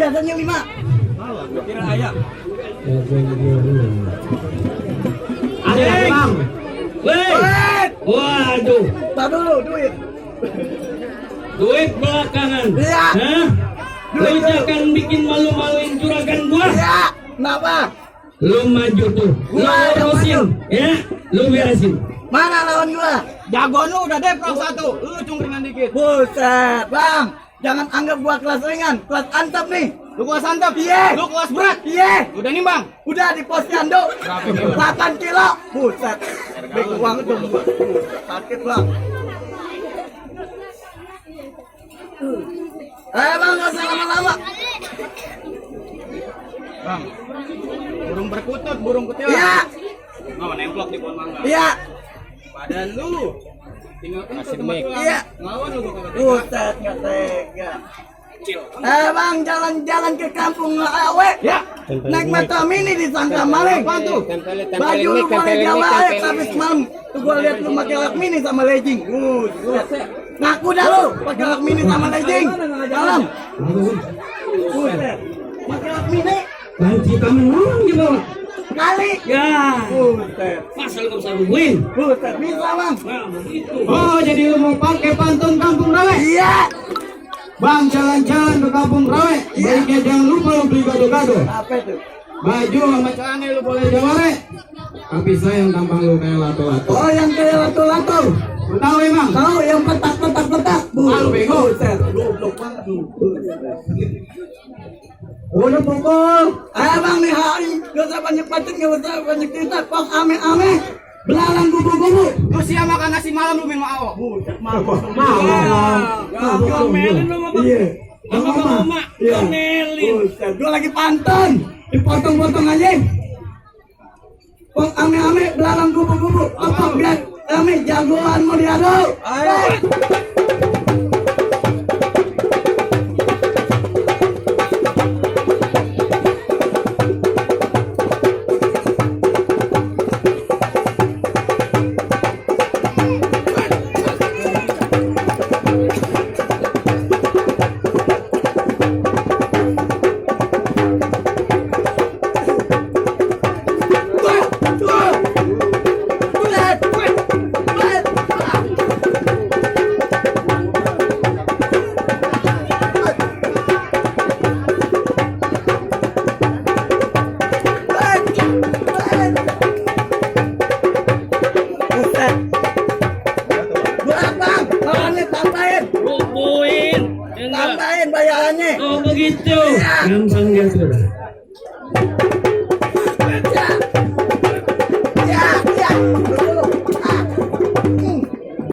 Biasanya 5. Kira ayam. Ada bang. Wait. Waduh. Tak dulu duit. Duit belakangan. Iya. Hah? Lu jangan bikin malu-maluin juragan gua. Iya. Kenapa? Lu maju tuh. Lu urusin. Ya. Lu beresin. Mana lawan gua? Jagoan lu udah deprok 1. Lu cungkringan dikit. Buset, Bang. Jangan anggap gua kelas ringan, kelas antep nih. Lu kelas antep. Iya. Lu kelas berat. Iya. Udah nimbang. Udah di posyandu. 8 kilo. Buset. Bego banget dong gua. Sakit, Bang. Bang, nggak usah lama-lama. Bang. Burung berkutut, burung kutilang. Iya. Mau nemplok di pohon mangga. Iya. Badan lu tinggal kasih mic. Iya. Ngelawan lu gua kagak. Buset, nggak tega. Kecil. Bang, jalan-jalan ke kampung Awe. Ya. Naik motor mini disangka maling. Apaan tuh? Baju lu boleh jawa tapi semalam tuh gua lihat lu pakai lak mini sama legging. Buset. Ngaku dah lu pakai lak mini sama legging. Dalam. Buset. Pakai lak mini Panci kamu ngomong di bawah. kali. Ya. Buset. Masa lu gak bisa nungguin? Buset, bisa, Bang. Nah, begitu. Oh, jadi lu mau pakai pantun kampung Rawe? Iya. Bang, jalan-jalan ke kampung Rawe. Baiknya jangan lupa lu beli gado-gado. Apa itu? Baju sama celana lu boleh jaware. Tapi sayang tampang lu kayak lato-lato. Oh, yang kayak lato-lato. Lu tahu emang? Tahu yang petak-petak-petak. Malu bego. Buset. Goblok banget lu. Udah pukul. Bang nih hari gak usah banyak pacet, gak usah banyak cerita. Pok ame-ame. Belalang kubu-kubu. Lu siap makan nasi malam lu minum AO. Buset, mau. Ngomelin lu sama Iya. sama mama. Iya. Ngomelin. Buset, gua lagi pantun. Dipotong-potong aja. Pok ame-ame, belalang kubu-kubu. Apa biar ame jagoan mau diadu. Ayo. Bubuin. Ya enggak? Tambahin bayarannya. Oh begitu. Gampang gitu.